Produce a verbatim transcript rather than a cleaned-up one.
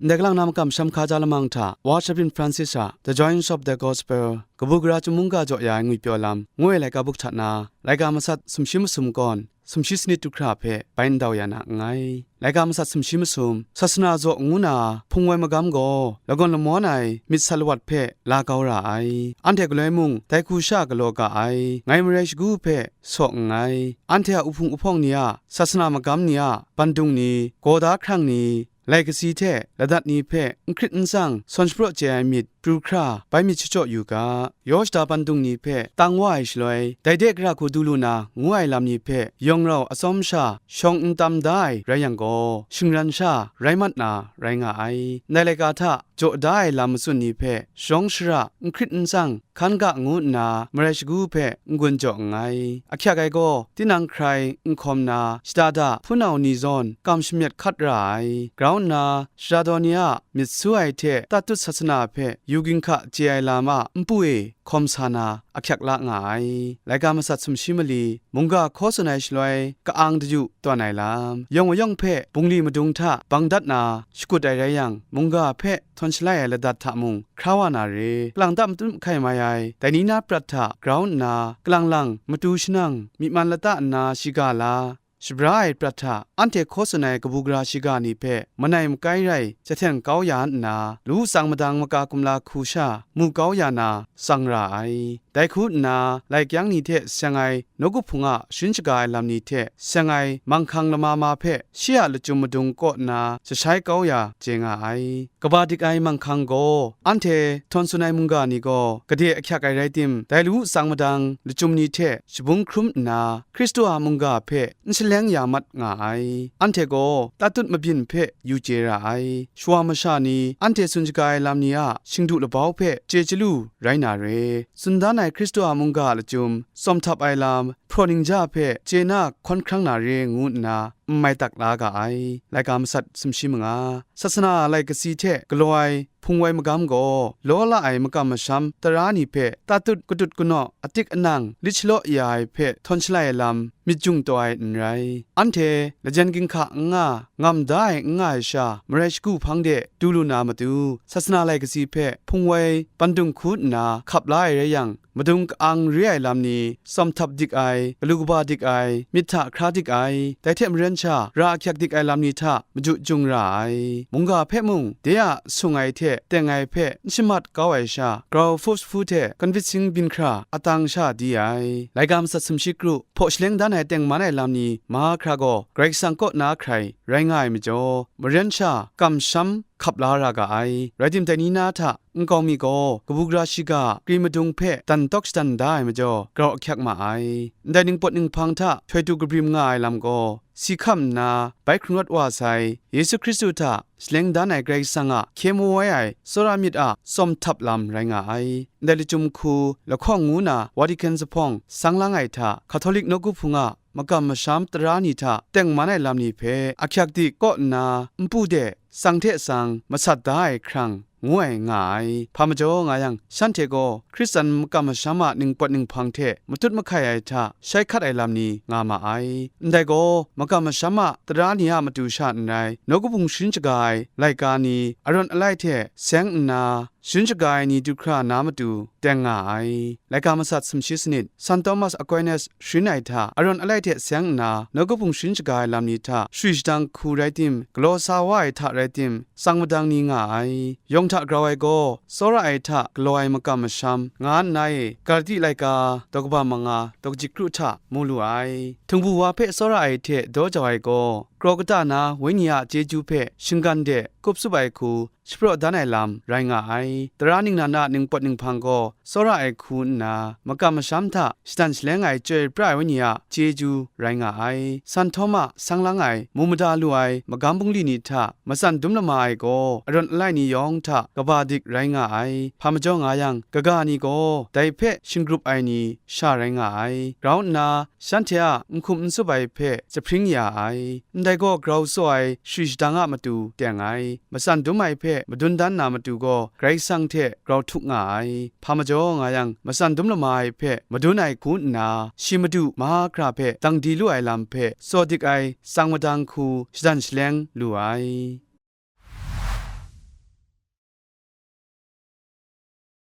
Ndai kalang na makam masham hkaja lamang hta, Wa Chaplin Francis a The Joys of the Gospel, Kabu Gara Chyum mungga jaw ya ai ngwipyaw lam, ngu ai laika buk hta na, laika masat sumshi masum kawn, sumshi sanit du hkra hpe bai ndau ya na nngai. Laika masat sumshi masum, sasana zaw ngu na hpung woi magam gaw, lagawn lamawn ai myit sat lawat hpe la kau ra ai. Anhte galoi mung, dai hku sha galaw ga ai, ngai marai shagu hpe saw nngai. Anhte a uhpung uhpawng ni a, sasana magam ni a, bandung ni, gaw da hkrang ni, lai kasi hte ladat ni hpe n hkrit n tsang sawn shapraw chye ai myit pru hkra bai myit shachyaw yu ga. Yaw shada bandung ni hpe tang wa ai shaloi, dai de gara hku du lu na ngu ai lam ni hpe yawng rau atsawm sha shawng n tam da ai rai yang gaw, shingran sha rai mat na rai nga ai. Ndai laika hta jaw da ai lam matsun ni hpe sharawng shara n hkrit n tsang hkan ga ngu nna marai shagu hpe n-gun jaw nngai. Ahkyak ai gaw, tinang hkrai n hkawm na, shada da hpunau ni zawn kam shamyet hkat ra ai. Grau nna, shada daw ni a myit su ai hte tatut sasana hpe yu ginhka chye ai lam a npu e hkawm sa na ahkyak la nga ai. Laika masat sumshi mali, mungga hkaw tsun ai shaloi, ka-ang daju tawn ai lam, yawng mayawng hpe bungli madung hta bang dat na shakut ai rai yang, mungga hpe htawn shalai ai ladat hta mung hkra wa na re, kalang ta matut mahkai mai ai, dai ni na prat hta grau nna, kalang lang matu shanang myi man lata nna shiga la, shabra ai prat hta, anhte hkaw tsun ai kabu gara shiga ni hpe manai makai rai jahten kau ya nna, lu tsang madang maka kumla hku sha mu kau ya na tsang ra ai. Dai hku nna, lai kyang ni hte seng ai nawku hpung a sharin shaga ai lam ni hte seng ai manghkang lama ma hpe shi a lachyum madung kaw nna jashai kau ya chye nga ai. Kaba dik ai manghkang gaw, anhte htawn tsun ai mungga ni gaw gade ahkyak ai rai tim, dai lu tsang madang lachyum ni hte shabung hkrum nna, Hkristu a mungga hpe n shaleng ya mat nga ai. Anhte gaw tatut mabyin hpe yu chye ra ai. Shawa masha ni anhte tsun shaga ai lam ni a shingdu labau hpe chye chyalu rai na re. Tsun dan ai Hkristu a mungga a lachyum tsawm htap ai lam, hpraw ningja hpe chye na hkawn hkrang na re ngu nna n mai tak la ga ai. Laika masat sumshi manga, sasana lai kasi hte galaw ai hpung woi magam gaw, law la ai makam masham tara ni hpe tatut katut kanaw, atik anang lit shalaw ya ai hpe htawn shalai ai lam myit jung taw ai n rai. Anhte lajen ginhka n nga, ngam da ai n nga ai sha, marai shagu hpang de du lu na matu, sasana lai kasi hpe hpung woi bandung hku nna hkap la ai rai yang, madung ka-ang re ai lam ni, tsawm htap dik ai, galu kaba dik ai, myit hta hkra dik ai, dai hte maren sha ra ahkyak dik ai lam ni hta maju jung ra ai. Mungga hpe mung, de a sung ai hte teng ai hpe n shamat kau ai sha, grau hpu jahpu hte convincing byin hkra atang sha di ai. Laika masat sumshi kru, hpaw shaleng dan ai tengman ai lam ni mahkra gaw Karai Kasang kaw na hkrai rai nga ai majaw, maren sha kamsham hkap la ra ga ai. Rai tim, dai ni na hta nkau mi gaw kabu gara shiga kri madung hpe dan tawk shadan da ai majaw, grau ahkyak ma ai. Ndai ningpawt ninghpang hta htoi tu kabrim nga ai lam gaw, si hkam nna bai hkrung rawt wa sai, Yesu Hkristu hta shaleng dan ai Karai Kasang a hkye mawai ai tsawra myit a tsawm htap lam rai nga ai. Ndai lachyum hku lahkawng ngu na Vatican zuphpawng sang lang ai hta, Catholic nawku hpung a makam masham tara ni hta tengman ai lam ni hpe ahkyak dik kaw nna, npu de tsang hte tsang masat da ai hkrang, ngu ai nga ai. Hpa majaw nga yang, shanhte gaw Hkristan makam masham a ningpawt ninghpang hte matut mahkai ai hta shai hkat ai lam ni nga ma ai. Ndai gaw, makam masham a tara ni a matu sha n rai, nawku hpung sharin shaga ai laika ni, arawn alai hte seng nna, sharin shaga ai ni du hkra na matu teng nga ai. Laika masat sumshi sanit, San Thomas Aquinas sharin ai hta, arawn alai hte seng nna, nawku hpung sharin shaga ai lam ni hta shui shadang hku rai tim, galaw sa wa ai hta rai tim, tsang madang ni nga ai. Yawng hta grau ai gaw, tsawra ai hta galaw ai makam masham, nga nna e, Galati laika, daw kaba manga, daw kaji kru hta mu lu ai. Htingbu wa hpe tsawra ai hte daw jau ai gaw, kraw kata na Wenyi a chyeju hpe shinggan de kup tsup ai hku, shapraw dan ai lam rai nga ai. Tara ningnan a ningpawt ninghpang gaw tsawra ai hku nna, makam masham hta shadan shaleng ai Chyoi pra ai Wenyi a chyeju rai nga ai. San Htawma sang lang ai, mu mada lu ai magam bungli ni hta matsan dum lama ai gaw, arawn alai ni yawng hta kaba dik rai nga ai. Hpa majaw nga yang, kaga ni gaw dai hpe shinggrup ai ni sha rai nga ai. Grau nna, shanhte a n hkum n tsup ai hpe jahpring ya ai. Ndai gaw grau tsaw ai shui shadang a matu teng ai. Matsan dum ai hpe madun dan na matu gaw Karai Kasang hte grau htuk nga ai. Hpa majaw nga yang, matsan dum lama ai hpe madun ai hku nna, shi Madu mahkra hpe dang di lu ai lam hpe tsaw dik ai tsang madang hku shadan shaleng lu ai.